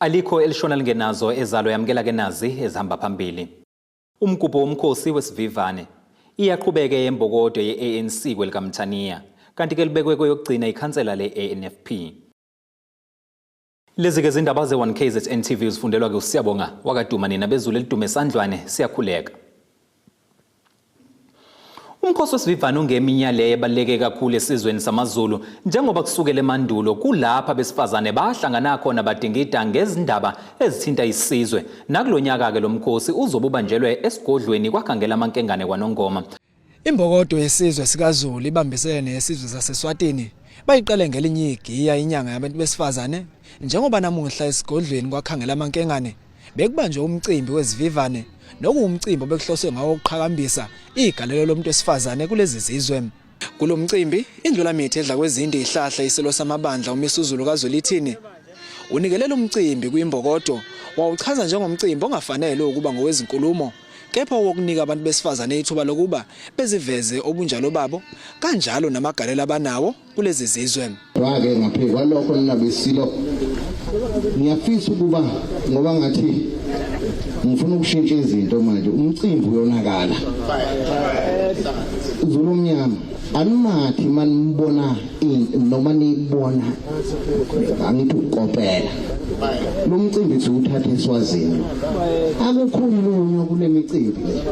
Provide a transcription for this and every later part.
Alikho elishona lingenazo ezalo yamukela ke nazi ezihamba phambili. Umgubho womkhosi wesivivane. Iyaqhubeka eyembokodo ye-ANC kwelikaMthaniya. Kanti ke libekwe kweyokugcina ikhansela le-ANFP. Lezi ke zindaba ze-1KZN TV uzifundelwa ke uSiyabonga wakaduma nina bezulu elidume esandlwane siyakhuleka. Umkhosi wesivivane ungeminya le ebaluleke kakhulu esizweni samaZulu njengoba kusukela emandulo kulapha besifazane bahlangana khona badingida ngezindaba ezithinta isizwe. Nakulonyaka ke lo mkhosi uzobe ubanjelwe esigodlweni kwaKhangela Amankengane kwaNongoma. Imbokodo yesizwe sikaZulu ibambisene neyesizwe saseSwatini bayiqale ngelinye igiya inyanga yabantu besifazane njengoba namuhla esigodlweni kwaKhangela Amankengane bekubanjwe umcimbi wezivivane nokuwumcimbi obekuhloswe ngawo ukuqhakambisa igalelo lomuntu wesifazane kulezi zizwe. Kulo mcimbi indlulamithi edla kwezinde ihlahla isilo samabandla uMisuzulu kaZwelithini unikelela umcimbi kwimbokodo wawuchaza njengomcimbi ongafanele ukuba ngowezinkulumo kepha owokunika abantu besifazane ithuba lokuba beziveze obunjalo babo kanjalo namagalelo abanawo kulezi zizwe. Wake ngaphezu kwalokho nina besilo ngiyafisa ukuba ngoba ngathi ngifuna ukushintsha izinto manje umcimbi uyonakala. Zulu omnyama animathi manibona noma nibona angithi ukukopela lo mcimbi siwuthatha eSwazini akukhulunywa kule micimbi le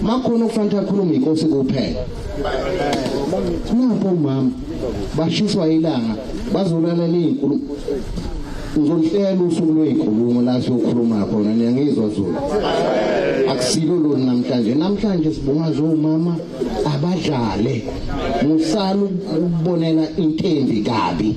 makhona okufanele akhulume inkosi kuphela Napho umama bashiswa ilanga bazolalela izinkulumo ngizolihlela usuku lwezinkulumo la siyokhuluma khona niyangizwa Zulu akusilo lolu namhlanje namhlanje sibungaza omama abadlale musala ukubonela intembi kabi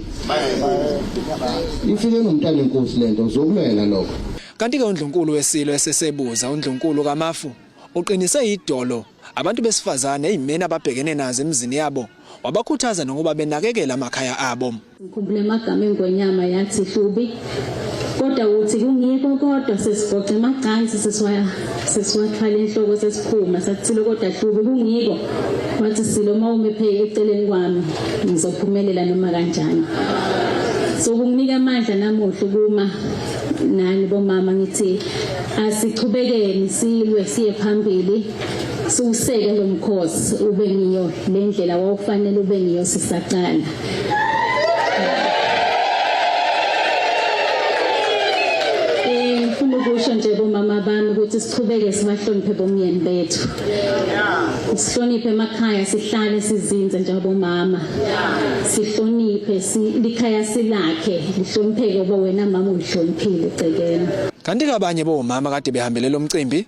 ifike nomntana enkosi lento zokulwela lokho Kanti-ke uNdlunkulu weSilo esesebuza uNdlunkulu kaMafu uqinise idolo Abantu besifazane ezimeni ababhekene nazo emizini yabo wabakhuthaza nokuba benakekele amakhaya abo. Ngikhumbule amagama engonyama yathi Hlubi kodwa uthi kungikho kodwa sesigoqa emacansi sesiwaya sesiwathwala enhloko sesiphuma sathile kodwa Hlubi kungikho wathi silo uma ume phe eceleni kwami ngizophumelela noma kanjani so kunginika amandla namuhla ukuma nani bomama ngithi asichubekeni silwe siye phambili siwuseke lo mkhosi ube ngiyo le ndlela wawufanele ube ngiyo sisaqala ngifuna ukusho nje bomama bami ukuthi sichubeke sibahloniphe bomyeni bethu sihloniphe emakhaya sihlale sizinze njengabomama sihloniphe likhaya silakhe lihlonipheke ngoba wena mama ulihloniphile egcekeni Kanti kabanye bomama kade behambele lo mcimbi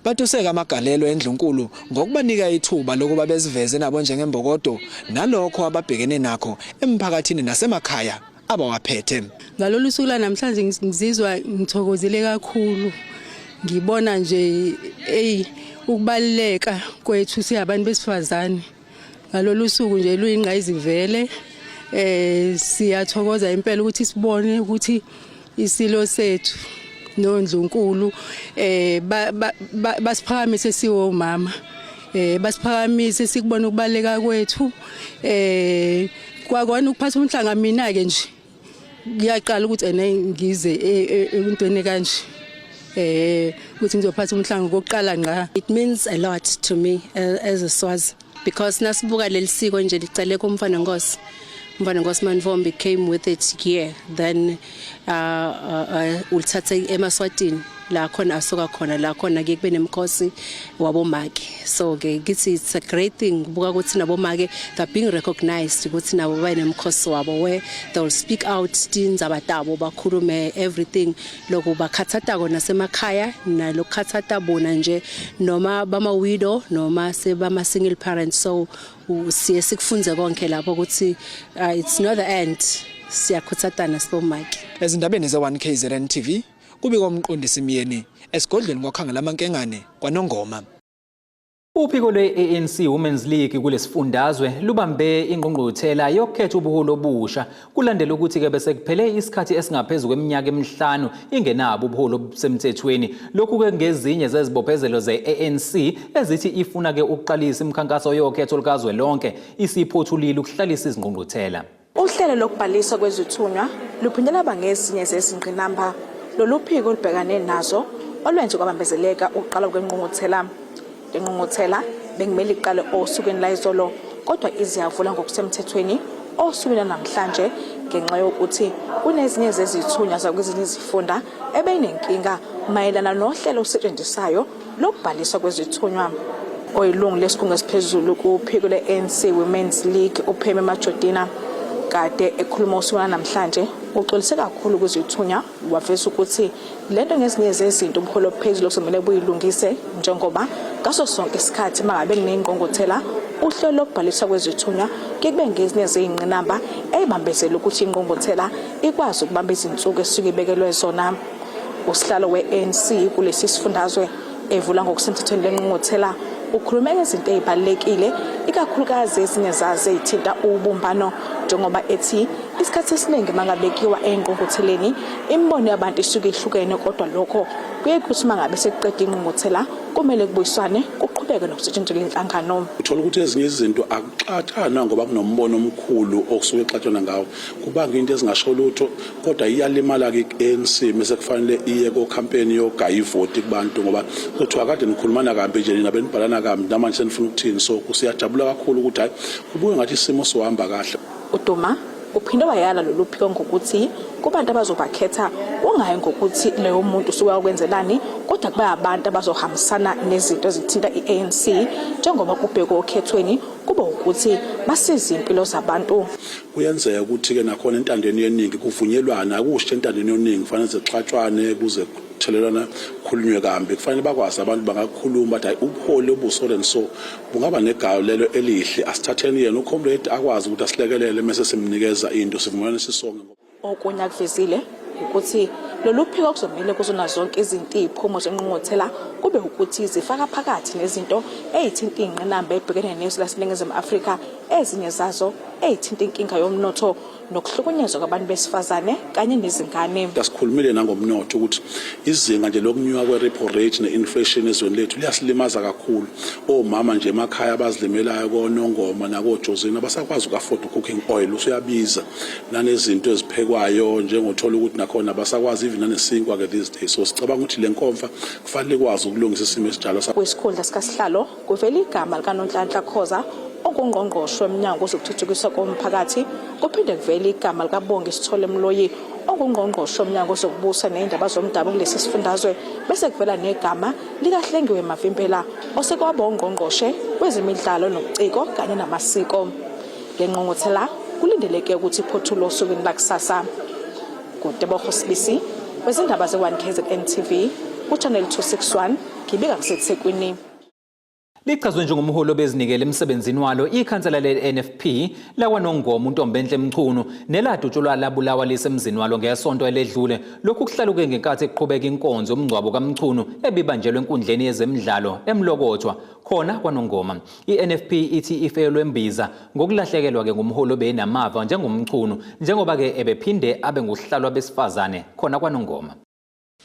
batuseka amagalelo endlunkulu ngokubanika ithuba lokuba beziveze nabo njengembokodo nalokho ababhekene nakho emphakathini nasemakhaya abawaphethe. Ngalolu suku lanamhlanje ngizizwa ngithokozile kakhulu. Ngibona nje ey ukubaluleka kwethu singabantu besifazane. Ngalolu suku nje luyingqayizivele siyathokoza impela ukuthi sibone ukuthi isilo sethu nondlunkulu basiphakamise siwomama basiphakamise sikubona ukubaleka kwethu kwakona ukuphatha umhlanga mina ke nje kuyaqala ukuthi ene ngize entweni kanje ukuthi ngizophatha umhlanga kokuqala ngqa. It means a lot to me as a Swazi because nasibuka leli siko nje licale kumfana Nkosi. Umfana Nkosi Manvombi came with it here then ulithathe eMaswatini la khona asuka khona la khona ke kube nemkhosi wabomake so ke kithi it's a great thing kubuka ukuthi nabomake they're being recognized ukuthi nabo banemkhosi wabo where they will speak out tindzaba tabo bakhulume everything lokhu bakhathatako nasemakhaya nalokukhathata bona nje noma bama widow noma sebama single parents so siye sikufunze konke lapho ukuthi it's not the end siyakhuthatana sibomake. Ezindabeni ze-1KZN TV kubikwa uMqondisi Myeni esigodlweni kwaKhangela Amankengane kwaNongoma. Uphiko lwe-ANC Women's League kulesifundazwe lubambe ingqungquthela yokukhetha ubuholi obusha kulandela ukuthi-ke bese kuphele isikhathi esingaphezu kweminyaka emihlanu ingenabo ubuholi obusemthethweni. Lokhu-ke ngezinye zezibophezelo ze-ANC ezithi ifuna-ke ukuqalisa imikhankaso yokhetho lukazwelonke isiphothulile ukuhlalisa izingqungquthela. Uhlelo lokubhaliswa kwezithunywa luphinde laba ngezinye zezingqinamba lolu phiko olubhekane nazo olwenze kwabambezeleka ukuqala kwengqungquthela. Le ngqungquthela bekumele iqale osukwini layizolo kodwa ize yavula ngokusemthethweni osukwini lwanamhlanje ngenxa yokuthi kunezinye zezithunywa zakwezinye izifunda ebeyinenkinga mayelana nohlelo olusetshenziswayo lokubhaliswa kwezithunywa. Oyilungu lesigungu esiphezulu kuphiko le-ANC Women's League uPheme Majodina kade ekhuluma osukwini namhlanje uxolise kakhulu kwizithunywa waveza ukuthi lento ngezinye zezinto ubuholi obuphezulu okumele buyilungise njengoba ngaso sonke isikhathi mangabe kunengqongqothela uhlelo lokubhaliswa kwezithunywa kuye kube ngezinye zey'ngqinamba ey'bambezela ukuthi ingqungquthela ikwazi ukubamba izinsuku esuke ibekelwe zona. Usihlalo we-ANC kulesi sifundazwe evula ngokusemthethweni lengqungquthela ukhulume ngezinto ezibalulekile ikakhulukazi ezinye zazo ezithinta ubumbano njengoba ethi isikhathi esiningi mangabekiwa engqungqutheleni imibono yabantu isuke ihlukene kodwa lokho kuye kuthi mangabe sekuqeda ingqungquthela kumele kubuyiswane kuqhubeke nokusetshenziswa inhlangano. Uthola ukuthi ezinye izinto akuxatshana ngoba kunombono omkhulu okusuke exatshwana ngawo kubanga into ezingasho lutho kodwa iyalimala-ke i-ANC mese kufanele iye ko-campaign yogaya ivoti kubantu ngoba kuthiwa kade nikhulumana kambi nje nina benibhalana kambi namanje senifuna ukuthini so siyajabula kakhulu ukuthi hhayi kubuye ngathi isimo sohamba kahle. UDuma uphinde wayala lolu phiko ngokuthi kubantu abazobakhetha kungayi ngokuthi leyo muntu usuke wakwenzelani kodwa kube abantu abazohambisana nezinto ezithinta i-ANC njengoba kubhekwe okhethweni kube ukuthi basize impilo zabantu. Kuyenzeka ukuthi-ke nakhona entandeni yeningi kuvunyelwane, akusho entandeni yoningi kufanele zixatshwane kuze kuthelelwana kukhulunywe kambi. Kufanele bakwazi abantu bangakhuluma bathi hayi ubuholi obu-so and so bungaba negalelo elihle, asithatheni yena ucomrade akwazi ukuthi asilekelele mese simnikeza into sivumelane sisonke. Okunye akuvezile ukuthi lolu phiko kuzomele kuzona zonke izinto iy'phumo zengqungquthela kube ukuthi zifaka phakathi nezinto ey'thinta iy'ngqinamba ebhekene nezwe laseNingizimu Afrika ezinye zazo ey'thinta inkinga yomnotho nokuhlukunyezwa kwabantu besifazane kanye nezingane. Asikhulumile nangomnotho ukuthi izinga nje lokunyuka kwe-repo rate ne-inflation ezweni lethu liyasilimaza kakhulu. Omama nje emakhaya abazilimelayo koNongoma nakoJozini abasakwazi uku-afford cooking oil usuyabiza nanezinto eziphekwayo njengothola ukuthi nakhona abasakwazi even nanesinkwa ke these days. So sicabanga ukuthi le nkomfa kufanele ikwazi ukulungisa isimo esinjalo. Kwisikhundla sikasihlalo kuvela igama likaNonhlanhla Khoza ongungqongqoshe womnyango wezokuthuthukiswa komphakathi kuphinde kuvele igama likaBongi Sithole Mloyi ongungqongqoshe womnyango wezokubusa nezindaba zomdabu kulesi sifundazwe bese kuvela negama likaHlengiwe Mavimbela osekwaba ungqongqoshe wezemidlalo nobuciko kanye namasiko. Le ngqungquthela kulindeleke ukuthi iphothulwe osukwini lakusasa. NguTebogo Sibisi wezindaba ze-1 KZN TV kuChannel 261 ngibika ngiseThekwini. Lichazwe njengomholi obezinikele emsebenzini walo ikhansela le-NFP lakwaNongoma uNtombenhle Mchunu neladutshulwa labulawa lisemzini walo ngesonto eledlule. Lokhu kuhlaluke ngenkathi kuqhubeka inkonzo yomngcwabo kaMchunu ebibanjelwe enkundleni yezemidlalo eMlokothwa khona kwaNongoma. I-NFP ithi ifelwe mbiza ngokulahlekelwa-ke ngumholi obenamava njengoMchunu njengoba-ke ebephinde abe ngusihlalo wabesifazane khona kwaNongoma.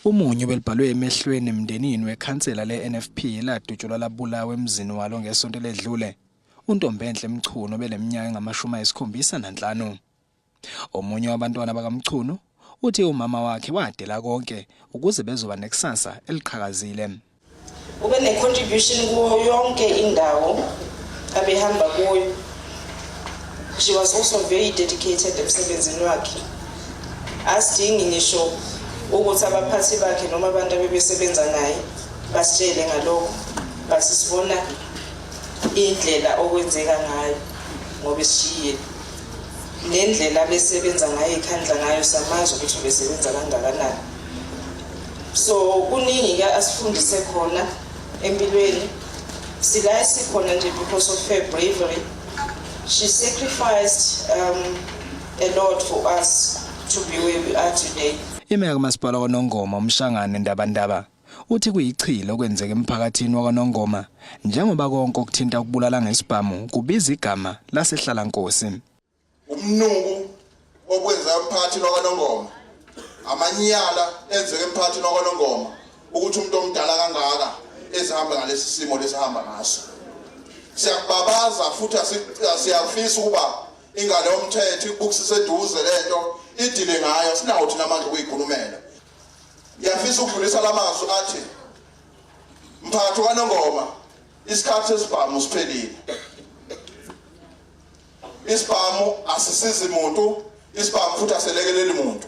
Umunyu belibhalwe emehlweni emndenini wekhansela le-NFP ladutshulwa labulawa emzini walo ngesonto eledlule. uNtombenhle Mchunu obeleminyaka engama-75. Omunye wabantwana bakaMchunu uthi umama wakhe wadela konke ukuze bezoba nekusasa eliqhakazile. Ube ne-contribution kuwo yonke indawo abehamba kuyo. She was also very dedicated emsebenzini wakhe. Asidingi ngisho ukuthi abaphathi bakhe noma abantu abebesebenza naye basitshele ngalokho, but sibona indlela okwenzeka ngayo ngoba isishiyile nendlela abesebenza ngayo ikhandla ngayo samazi ukuthi ubesebenza kangakanani. So kuningi ke asifundise khona empilweni. Sila esikhona nje because of her bravery. She sacrificed a lot for us to be where we are today. Imeya kaMasipala kwaNongoma uMshangane Ndabandaba uthi kuyichilo okwenzeka emphakathini wakwaNongoma njengoba konke okuthinta ukubulala ngesibhamu kubiza igama laseHlalankosi. Umnuku okwenzeka emphakathini wakwaNongoma, amanyala enzeka emphakathini wakwaNongoma ukuthi umuntu omdala kangaka ezihamba ngalesi simo lesihamba ngaso. Siyakubabaza futhi siyafisa ukuba Ingalo yomthetho ibukisise eduze lento, idile ngayo, sinawo thina amandla okuyikhulumela. Ngiyafisa ukudlulisa lamazwi athi, mphakathi kaNongoma, isikhathi sesibhamu siphelile. Isibhamu asisizi muntu, isibhamu futhi aselekeleli muntu.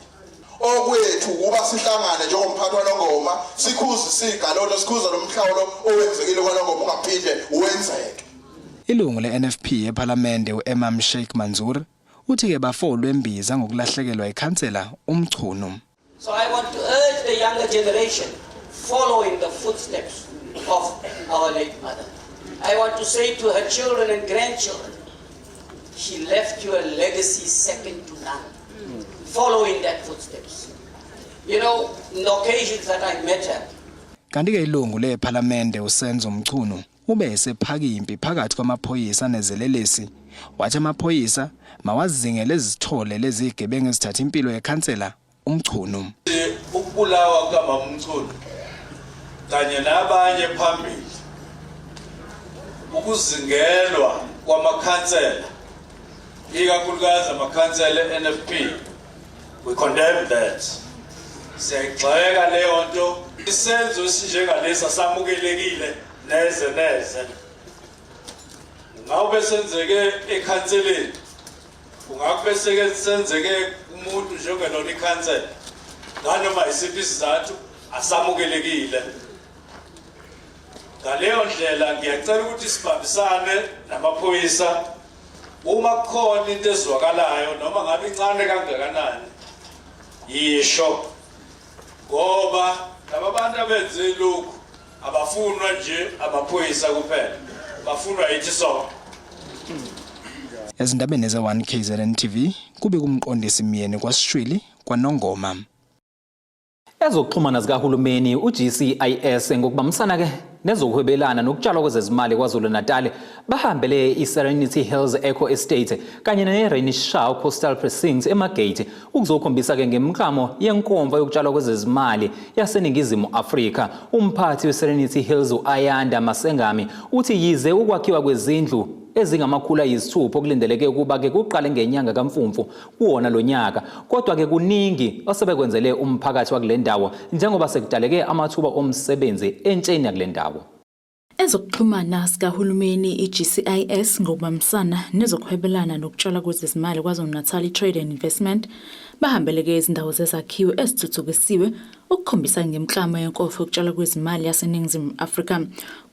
Okwethu ukuba sihlangane njengomphathi waNongoma, sikhuze isiga lona, sikhuze lo mhlawulo owenzekile kwaNongoma ungaphinde wenzeke. Ilungu le-NFP ePhalamende u-Emam Sheikh Mansour uthi-ke bafolwe imbiza ngokulahlekelwa ikhansela uMchunu. So I want to urge the younger generation, follow in the footsteps of our late mother. I want to say to her children and grandchildren, she left you a legacy second to none. Follow in that footsteps. In the occasions that I met her, Kanti-ke ilungu lePhalamende uSenzo Mchunu ube esephaka impi phakathi kwamaphoyisa nezelelesi, wathi amaphoyisa mawazingele ezithole lezi zigebengu ezithatha impilo yekhansela uMchunu. Ukubulawa kukamama uMchunu kanye nabanye phambili, ukuzingelwa kwamakhansela, ikakhulukazi amakhansela e-NFP, we condemn that. Siyayigxeka leyo nto. Isenzo esinjengalesi asamukelekile neze neze. Ngawube senzeke ekhanseleni, kungakube seke senzeke umuntu njengelona ikhansela, nganoma isiphi isizathu, asamukelekile. Ngaleyo ndlela ngiyacela ukuthi sibambisane namaphoyisa. Uma kukhona into ezwakalayo, noma ngabe incane kangakanani, yisho, ngoba laba bantu abenze lokhu abafunwa nje amaphoyisa kuphela, bafunwa yithi sonke. Ezindabeni ze-1 KZN TV kube kumqondisi Myeni kwaSishwili kwaNongoma. Ezokuxhumana zikahulumeni uGCIS ngokubambisana-ke nezokuhwebelana nokutshalwa kwezezimali KwaZulu-Natal bahambele i-Serenity Hills Eco Estate kanye ne-Rainshaw Coastal Precinct eMargate ukuzokhombisa-ke ngemiklamo yenkomfa yokutshalwa kwezezimali yaseNingizimu Afrika. Umphathi we-Serenity Hills u-Ayanda Masengami uthi yize ukwakhiwa kwezindlu ezingama-600 okulindeleke ukuba-ke kuqale ngenyanga kaMfumfu kuwona lo nyaka, kodwa-ke kuningi osebekwenzele umphakathi wakule ndawo njengoba sekudaleke amathuba omsebenzi entsheni yakule ndawo. Ezokuxhumana sikahulumeni i-GCIS ngokubambisana nezokuhwebelana nokutshalwa kwezezimali KwaZulu-Natal i-Trade and Investment bahambeleke izindawo zezakhiwo ezithuthukisiwe ukukhombisa ngemiklamo yenkomfa yokutshalwa kwezimali yaseNingizimu Afrika.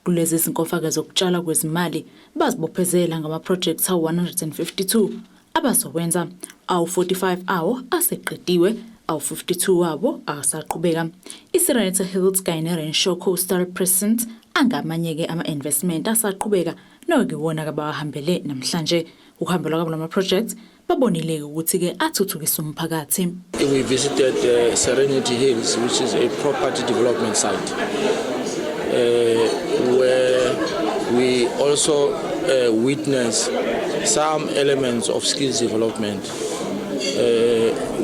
Kulezi zinkomfa-ke zokutshalwa kwezimali bazibophezela ngama-projects awu-152 abazowenza, awu-45 awo aseqediwe, awu-52 wabo asaqhubeka. I-Serenity Hills kanye ne-Renshaw Coastal Precinct angamanye-ke ama-investment asaqhubeka nokuyiwona-ke abawahambele namhlanje. Ukuhambelwa kwabo lama-projects babonile-ke ukuthi-ke athuthukisa umphakathi. We visited Serenity Hills, which is a property development site, where we also witnessed some elements of skills development.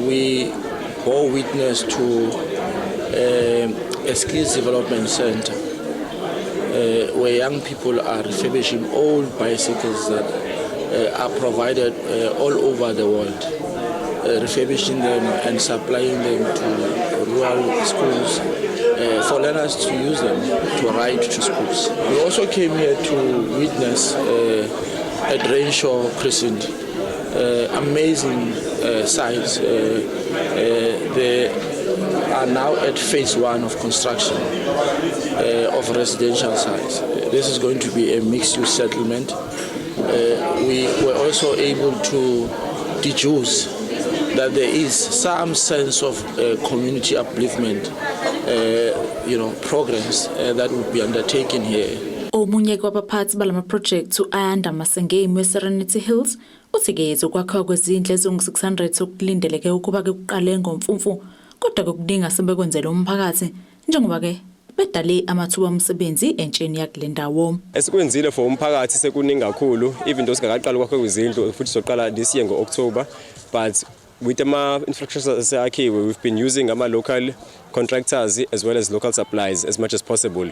We bore witness to a skills development center where young people are refurbishing old bicycles that are provided all over the world, refurbishing them and supplying them to rural schools for learners to use them to ride to schools. We also came here to witness at Rainshaw Crescent, amazing sites. They are now at phase one of construction of residential sites. This is going to be a mixed-use settlement. We were also able to deduce that there is some sense of community upliftment, programs that would be undertaken here. Omunye kwabaphathi balama project u-Ayanda Masengemi we-Serenity Hills uthi-ke yize ukwakhiwa kwezindlu ezingu-600 okulindeleke ukuba-ke kuqale ngoMfumfu, kodwa-ke kuningi asebekwenzele umphakathi njengoba-ke bedale amathuba omsebenzi entsheni yakule ndawo. Esikwenzile for umphakathi sekuningi kakhulu, even though singakaqali ukwakha kwezindlu futhi soqala this year ngo-October, but With ama-infrastructure aseyakhiwe, we've been using ama-local contractors as well as local supplies as much as possible.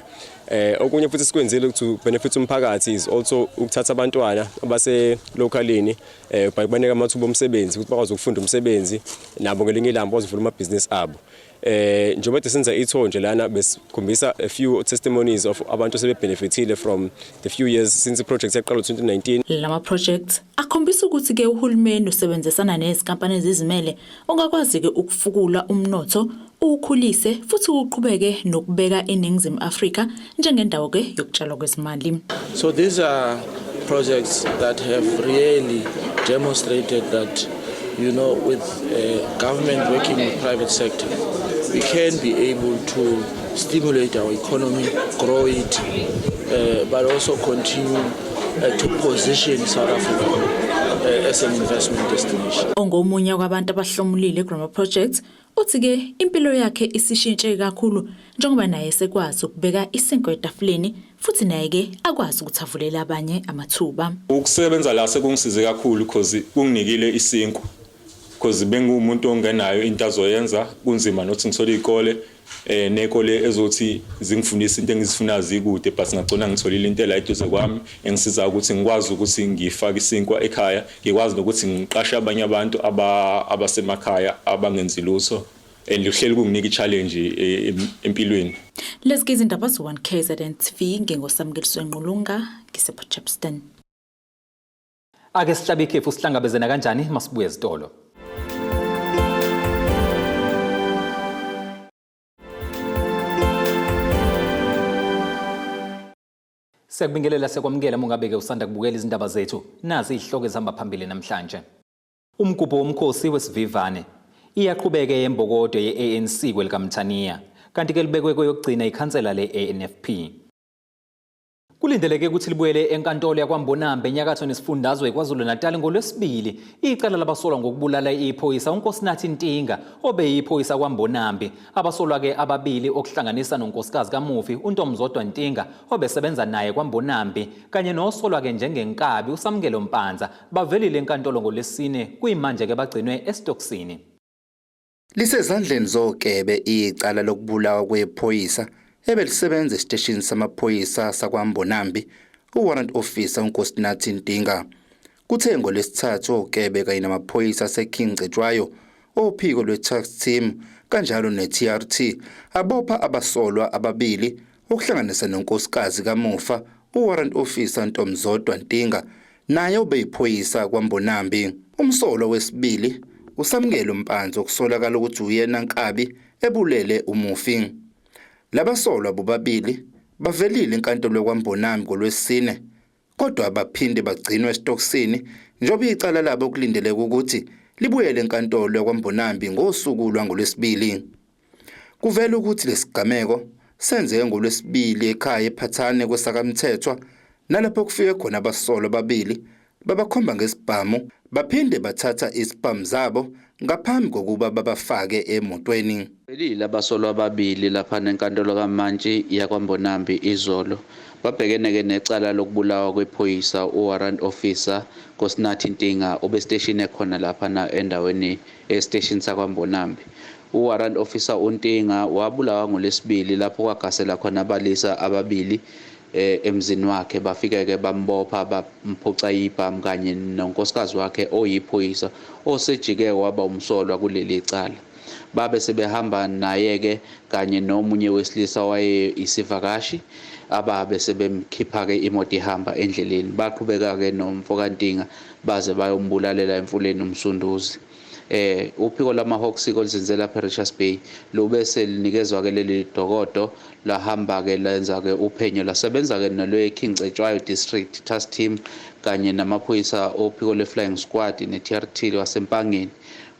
Okunye futhi sikwenzile to benefit umphakathi is also ukuthatha abantwana abase localini banika amathuba omsebenzi ukuthi bakwazi ukufunda umsebenzi nabo ngelinye ilanga bakwazi ukuvula amabhizinisi abo. Njengoba senza i-tour nje lana, besikhombisa a few testimonies of abantu asebebenefitile from the few years since i-project yaqala ngo-2019. Lama projects akhombisa ukuthi ke uhulumeni usebenzisana nezinkampani ezizimele ongakwazi ke ukufukula umnotho, uwukhulise futhi uqhubeke nokubeka iNingizimu Afrika njengendawo ke yokutshalwa kwezimali. So these are projects that have really demonstrated that with government working with private sector, we can be able to stimulate our economy, grow it, but also continue to position South Africa as an investment destination. Ongomunye kwabantu abahlomulile kulama project uthi ke impilo yakhe isishintshe kakhulu njengoba naye sekwazi ukubeka isinkwa etafuleni futhi naye ke akwazi ukuthi avulele abanye amathuba. Ukusebenza la sekungisize kakhulu because kunginikile isinkwa, because bengumuntu ongenayo into azoyenza, kunzima nokuthi ngithole izikole nekole ezothi zingifundisa into engizifunayo zikude, but ngagcina ngitholile into la eduze kwami engisiza ukuthi ngikwazi ukuthi ngifake isinkwa ekhaya, ngikwazi nokuthi ngiqashe abanye abantu abasemakhaya abangenzi lutho, and luhleli kunginika i-challenge empilweni. Lezi ke izindaba zo-1 KZN TV, ngingoSamukeliswe Nqulunga, ngise-Port Shepstone. Ake sihlabe ikhefu, sihlangabezena kanjani masibuye ezitolo. Siyakubingelela, siyakwamukela mungabe-ke usanda kubukela izindaba zethu. Nazi izihloko ezihamba phambili namhlanje. Umgubho womkhosi wesivivane. Iyaqhubeka yembokodo ye-ANC kwelikamthaniya. Kanti-ke libekwe kweyokugcina ikhansela le-ANFP. Kulindeleke ukuthi libuyele enkantolo yakwaMbonambi enyakatho nesifundazwe KwaZulu-Natal ngoLwesibili icala labasolwa ngokubulala iphoyisa uNkosinathi Ntinga obeyiphoyisa kwaMbonambi. Abasolwa-ke ababili, okuhlanganisa nonkosikazi kamufi uNtomzodwa Ntinga obesebenza naye kwaMbonambi, kanye nosolwa-ke njengenkabi uSamukelo Mpanza, bavelile enkantolo ngoLwesine, kuyimanje-ke bagcinwe esitokisini. Lisezandleni zokebe icala lokubulawa kwephoyisa ebelisebenza esiteshini samaphoyisa sakwaMbonambi, uWarrant Officer uNkosinathi Ntinga. Kuthe ngolwesithathu okebe kanye namaphoyisa aseKing Cetshwayo, ophiko lwe-task team kanjalo ne-TRT abopha abasolwa ababili, okuhlanganisa nonkosikazi kamufa uWarrant Officer Ntomzodwa Ntinga, naye obeyiphoyisa kwaMbonambi. Umsolwa wesibili uSamukelo Mpanza, okusolakala ukuthi uyena nkabi ebulele umufi. Labasolwa bobabili bavelile enkantolo kwaMbonambi ngolwesine, kodwa baphinde bagcinwe esitokisini njengoba icala labo kulindeleke ukuthi libuyele enkantolo yakwaMbonambi ngosuku lwangolwesibili. Kuvela ukuthi lesigameko senzeke ngolwesibili ekhaya ePhathane kweSakamthethwa, nalapho kufike khona abasolwa ababili babakhomba ngesibhamu, baphinde bathatha isibhamu zabo ngaphambi kokuba babafake emotweni. Velile abasolwa ababili lapha nenkantolo kamantshi yakwaMbonambi izolo. Babhekene-ke necala lokubulawa kwephoyisa uWarrant Officer Nkosinathi Ntinga obesiteshini ekhona laphana endaweni esiteshini sakwaMbonambi. UWarrant Officer uNtinga wabulawa ngolwesibili lapho kwagasela khona abalisa ababili emzini wakhe, bafike-ke bambopha, bamphuca ibhamu kanye nonkosikazi wakhe oyiphoyisa osejike waba umsolwa kuleli cala. Babe sebehamba naye-ke kanye nomunye wesilisa waye isivakashi, ababe sebemkhipha-ke imoto ihamba endleleni. Baqhubeka-ke nomfokaNtinga baze bayombulalela emfuleni uMsunduzi. Uphiko lama-Hawks oluzinze lapha e-Richards Bay lube selinikezwa-ke leli dokodo, lahamba-ke lenza-ke uphenyo, lasebenza-ke nalwe-King Cetshwayo District Task Team kanye namaphoyisa ophiko lwe-Flying Squad ne-TRT waseMpangeni,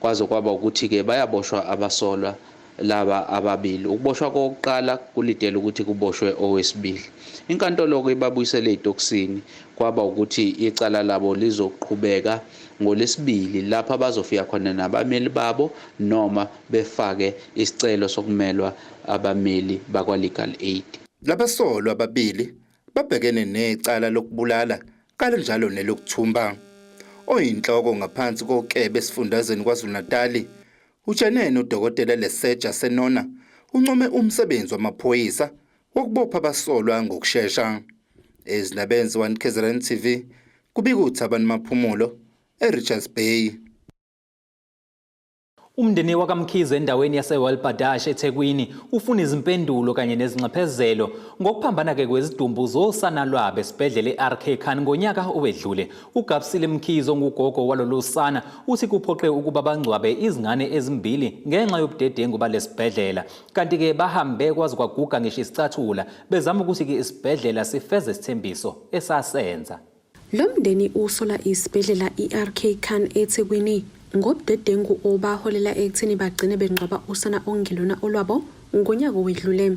kwaze kwaba ukuthi-ke bayaboshwa abasolwa laba ababili. Ukuboshwa kokuqala kulindele ukuthi kuboshwe owesibili. Inkantolo-ke ibabuyisele ey'tokisini, kwaba ukuthi icala labo lizoqhubeka ngolwesibili lapho abazofika khona nabameli babo noma befake isicelo sokumelwa abameli bakwa-Legal Aid. Labasolwa ababili babhekene necala lokubulala kanjalo nelokuthumba. Oyinhloko ngaphansi koKlebe esifundazweni KwaZulu-Natali, uJenene uDokotela Lesetja Senona uncome umsebenzi wamaphoyisa wokubopha abasolwa ngokushesha. Ezindabeni ze-1 KZN TV kubika uThabani Maphumulo eRichards Bay. Umndeni wakaMkhize endaweni yaseWelbadash eThekwini ufuna izimpendulo kanye nezinxephezelo ngokuphambana-ke kwezidumbu zosana lwabo esibhedlela e-RK Khan ngonyaka owedlule. UGabsile Mkhize ongugogo walolu sana uthi kuphoqe ukuba bangcwabe izingane ezimbili ngenxa yobudedengu balesibhedlela. Kanti-ke bahambe kwaze kwaguga ngisho isicathula bezama ukuthi-ke isibhedlela sifeze isithembiso esasenza. Lo mndeni usola isibhedlela i-RK Khan eThekwini ngobudedengu obaholela ekutheni bagcine bengcwaba usana okungelona olwabo ngonyaka owedlule.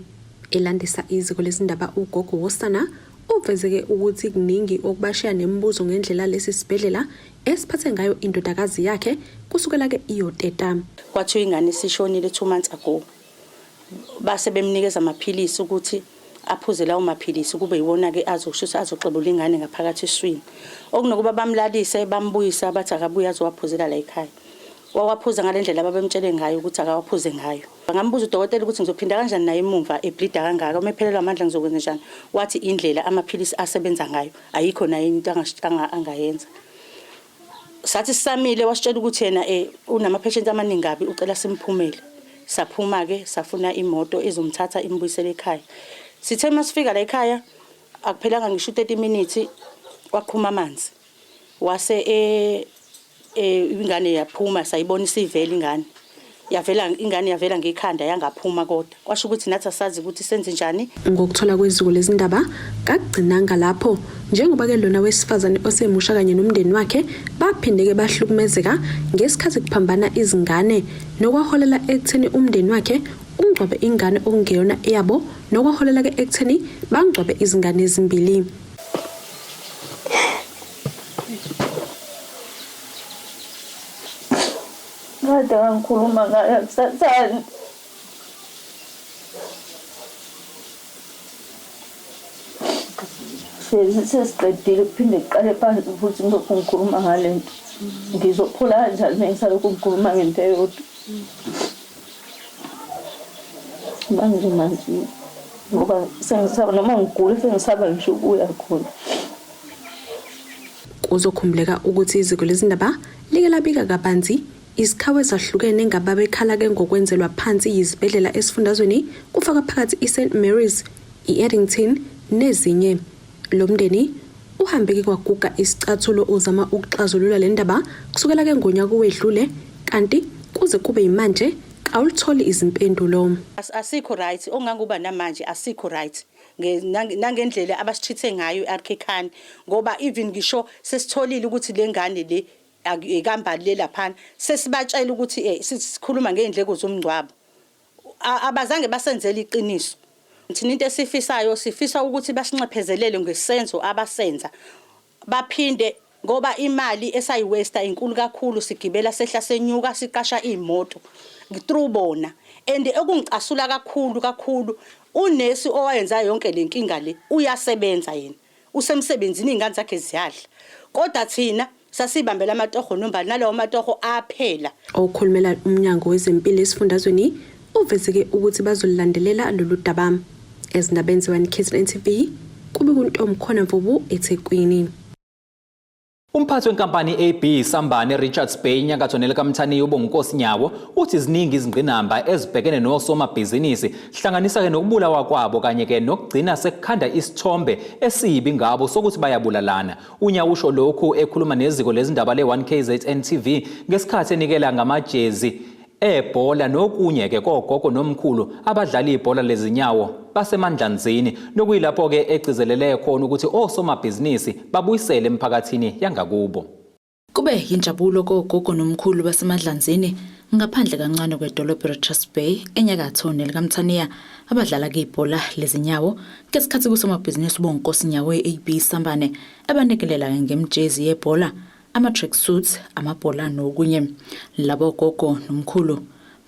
Elandisa iziko lezindaba ugogo wosana uvezeke ukuthi kuningi okubashiya nemibuzo ngendlela lesi sibhedlela esiphathe ngayo indodakazi yakhe kusukela-ke iyoteta. Kwathiwa ingane isishonile 2 months ago. Base bemnikeza amaphilisi ukuthi aphuze lawo maphilisi kube yiwona-ke azoshisa azoxebula ingane ngaphakathi eswini. Okunokuba bamlalise bambuyisa bathi akabuye azowaphuzela la ekhaya. Wawaphuza ngale ndlela ababemtshele ngayo ukuthi akawaphuze ngayo. Ngambuza udokotela ukuthi ngizophinda kanjani naye emumva ebhlida kangaka, uma ephelelwa amandla ngizokwenza njani? Wathi indlela amaphilisi asebenza ngayo ayikho naye into angayenza. Sathi sisamile wasitshela ukuthi yena eh unama-patient amaningi kabi ucela simphumele. Saphuma-ke safuna imoto ezomthatha imbuyisele ekhaya. Sithe uma sifika la ekhaya akuphelanga ngisho u-30 minutes kwaqhuma amanzi. Wase e, e ingane yaphuma sayibona isivela ingane. Yavela ingane yavela ngekhanda yangaphuma kodwa. Kwasho ukuthi nathi asazi ukuthi senze njani. Ngokuthola kweziko lezindaba kakugcinanga lapho njengoba-ke lona wesifazane osemusha kanye nomndeni wakhe baphinde-ke bahlukumezeka ngesikhathi kuphambana izingane nokwaholela ekutheni umndeni wakhe ungcwabe ingane okungeyona eyabo nokwaholela-ke ekutheni bangcwabe izingane ezimbili. Kade ngangikhuluma ngayo akusathandi. Hlezi sesiqedile kuphinde kuqale phansi futhi ngilokhu ngikhuluma ngale nto. Ngizophola kanjani uma ngisalokhu ngikhuluma ngento eyodwa? Manje manje ngoba sengisaba noma ngigula sengisaba ngisho ukuya khona. Kuzokhumbuleka ukuthi iziko lezindaba like labika kabanzi izikhawu ezahlukene ngababekhala-ke ngokwenzelwa phansi yizibhedlela esifundazweni kufaka phakathi i-St Mary's, i-Addington nezinye. Lo mndeni uhambe-ke kwaguga isicathulo uzama ukuxazulula le ndaba kusukela-ke ngonyaka owedlule kanti kuze kube yimanje kawulutholi izimpendulo. Asikho right okungangoba namanje asikho right nangendlela abasitreat-e ngayo i-RK Khan ngoba even ngisho sesitholile ukuthi le ngane le ekambali le laphana sesibatshela ukuthi eh sikhuluma ngey'ndleko zomngcwabo abazange basenzele iqiniso. Thina into esifisayo sifisa ukuthi basinxephezelele ngesenzo abasenza baphinde ngoba imali esayiwesta inkulu kakhulu sigibela sehla senyuka siqasha iy'moto through bona and okungicasula kakhulu kakhulu unesi owayenza yonke le nkinga le uyasebenza yena usemsebenzini iy'ngane zakhe ziyadla kodwa thina sasibambela amatoho nombali nalawo matoho aphela. Okhulumela uMnyango wezeMpilo esifundazweni uveze-ke ukuthi bazolulandelela lolu daba. Ezindabeni ze-1 KZN TV, kube kuNtomkhona Mvubu eThekwini. Umphathi wenkampani AB Sambane Richards Bay nyakatho nelikaMthaniya uBonginkosi Nyawo uthi ziningi izingqinamba ezibhekene nosomabhizinisi hlanganisa ke nokubulawa kwabo kanye ke nokugcina sekukhanda isithombe esibi ngabo sokuthi bayabulalana. UNyawo usho lokhu ekhuluma neziko lezindaba le-1KZN TV ngesikhathi enikela ngamajezi ebhola nokunye ke kogogo nomkhulu abadlala ibhola lezinyawo basemandlanzini nokuyilapho ke egcizelele khona ukuthi osomabhizinisi babuyisele emphakathini yangakubo. Kube yinjabulo kogogo nomkhulu baseMadlanzini ngaphandle kancane kwedolobha iRichards Bay enyakatho nelikaMthaniya abadlala kibhola lezinyawo ngesikhathi kusomabhizinisi uBonginkosi Nyawo e-AB Sambane abanikelela ngemjezi yebhola, ama-track suits, amabhola nokunye. Labo gogo nomkhulu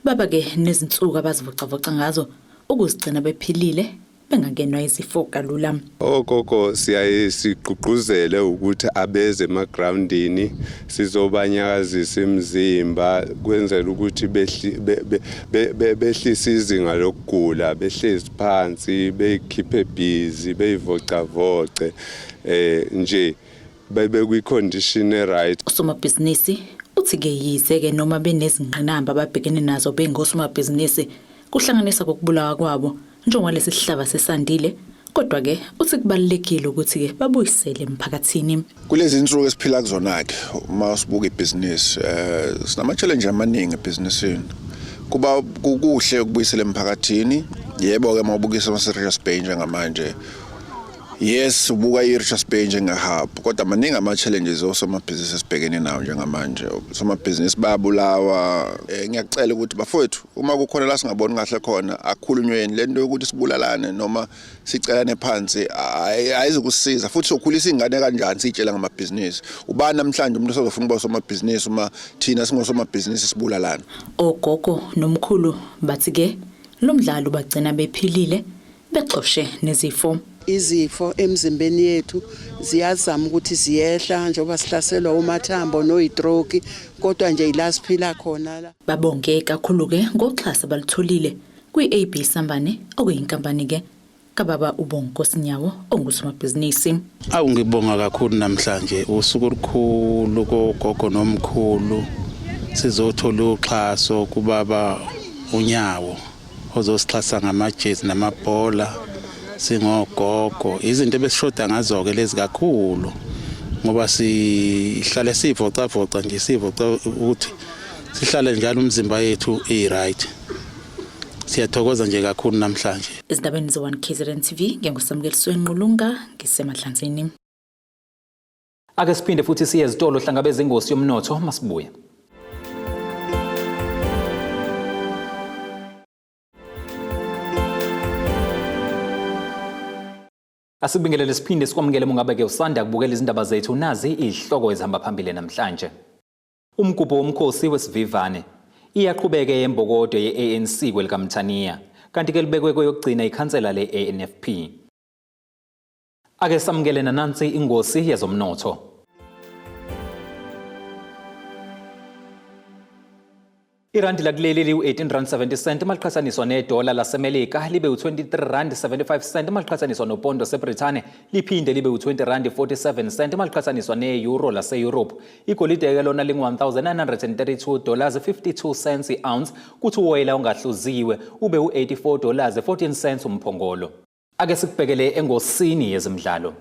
baba-ke nezinsuku abazivocavoca ngazo ukuzigcina bephilile. bengangenwa izifo kalula. Ogogo siyaye sigqugquzele ukuthi abeze emagrawundini, sizobanyakazisa imizimba kwenzela ukuthi behlise izinga lokugula, behlezi phansi, beyikhiphe busy, beyivocavoce, nje bebe kwi-condition e-right. Usomabhizinisi uthi-ke yize-ke noma benezingqinamba ababhekene nazo bengosomabhizinisi, kuhlanganisa kokubulawa kwabo njengoba sihlava sesandile, kodwa-ke uthi kubalulekile ukuthi-ke babuyisele emphakathini. Kulezi insuku esiphila kuzona-ke, uma sibuka ibhizinisi, sinama-challenge amaningi ebhizinisini. Kuba kukuhle ukubuyisela emphakathini. Yebo-ke, uma ubukisa ama-Richards Bay njengamanje, yes, ubuka i-Richards Bay njenge-hub, kodwa maningi ama-challenges osomabhizinisi esibhekene nawo njengamanje. Osomabhizinisi bayabulawa. Ngiyakucela ukuthi bafowethu, uma kukhona la singaboni kahle khona, akukhulunyweni. Le nto yokuthi sibulalane noma sicelane phansi ayizukusiza, futhi sokhulisa iy'ngane kanjani siy'tshela ngamabhizinisi? Ubani namhlanje umuntu osazofuna ukuba usomabhizinisi uma thina singosomabhizinisi sibulalana? Ogogo nomkhulu bathi-ke lo mdlalo bagcina bephilile, bexoshe nezifo. Izifo emzimbeni yethu ziyazama ukuthi ziyehla njengoba sihlaselwa umathambo noyi-stroke, kodwa nje ila siphila khona la. Babonge kakhulu-ke ngoxhaso abalutholile kwi-AB Sambane, okuyinkampani-ke kababa uBonginkosi Nyawo ongusomabhizinisi. Awu, ngibonga kakhulu. Namhlanje usuku olukhulu kogogo nomkhulu, sizothola uxhaso kubaba uNyawo ozosixhasa ngamajezi namabhola. Singogogo, izinto ebesishoda ngazo-ke lezi kakhulu, ngoba sihlale sivocavoca nje, sivoca ukuthi sihlale njalo umzimba yethu i-right. Siyathokoza nje kakhulu namhlanje. Ezindabeni ze-1 KZN TV, nginguSamukeliswe Nqulunga, ngiseMahlanzeni. Ake siphinde futhi siye ezitolo, hlangabeza ingosi yomnotho masibuye. Asibingelele siphinde sikwamukele mungabe-ke usanda kubukela izindaba zethu. Nazi izihloko ezihamba phambili namhlanje. Umgubho womkhosi wesivivane. Iyaqhubeka yembokodo ye-ANC kwelikaMthaniya. Kanti-ke libekwe kweyokugcina ikhansela le-ANFP. Ake samukele nanansi ingosi yezomnotho. Irandi lakuleli liwu-18 rand 70 cent maliqhathaniswa nedola laseMelika, libe u-23 rand 75 cent maliqhathaniswa nopondo seBrithani, liphinde libe u-20 rand 47 cent maliqhathaniswa ne-euro lase-Europe. Igolide-ke lona lingu-1932 dollars 52 cents i-ounce, kuthi uwoyela ongahluziwe ube u-84 dollars 14 cents umphongolo. Ake sikubhekele engosini yezemidlalo.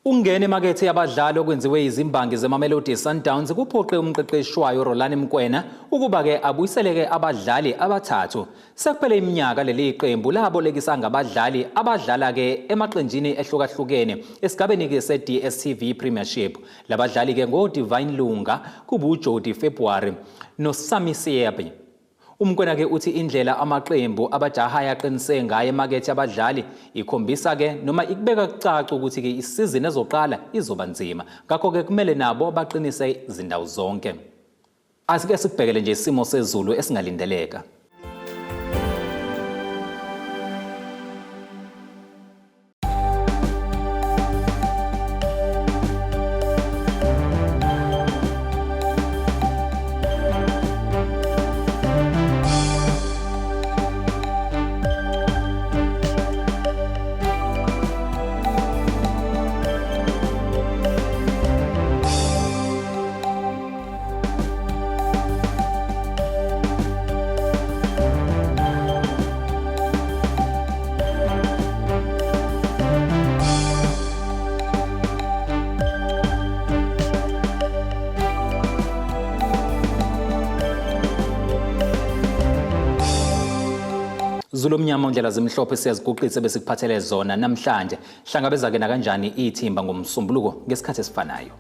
Ungena emakethe yabadlali okwenziwe izimbangi zeMamelodi Sundowns kuphoqe umqeqeshi wayo Rhulani Mokwena ukuba-ke abuyiseleke abadlali abathathu. Sekuphele iminyaka leli qembu labolekisa ngabadlali abadlala-ke emaqenjini ehlukahlukene esigabeni-ke se-DStv Premiership. Labadlali-ke ngo-Divine Lunga, kuba uJody February noSami Seabi. UMokwena-ke uthi indlela amaqembu abajahayo aqinise ngayo emakethe yabadlali ikhombisa-ke noma ikubeka kucaca ukuthi-ke isizini ezoqala izoba nzima, ngakho-ke kumele nabo baqinise izindawo zonke. Asike sikubhekele nje isimo sezulu esingalindeleka. Zulu omnyama, undlela zimhlophe, siyaziguqisa besikuphathele zona namhlanje. Hlangabeza-ke nakanjani ithimba ngomsombuluko ngesikhathi esifanayo.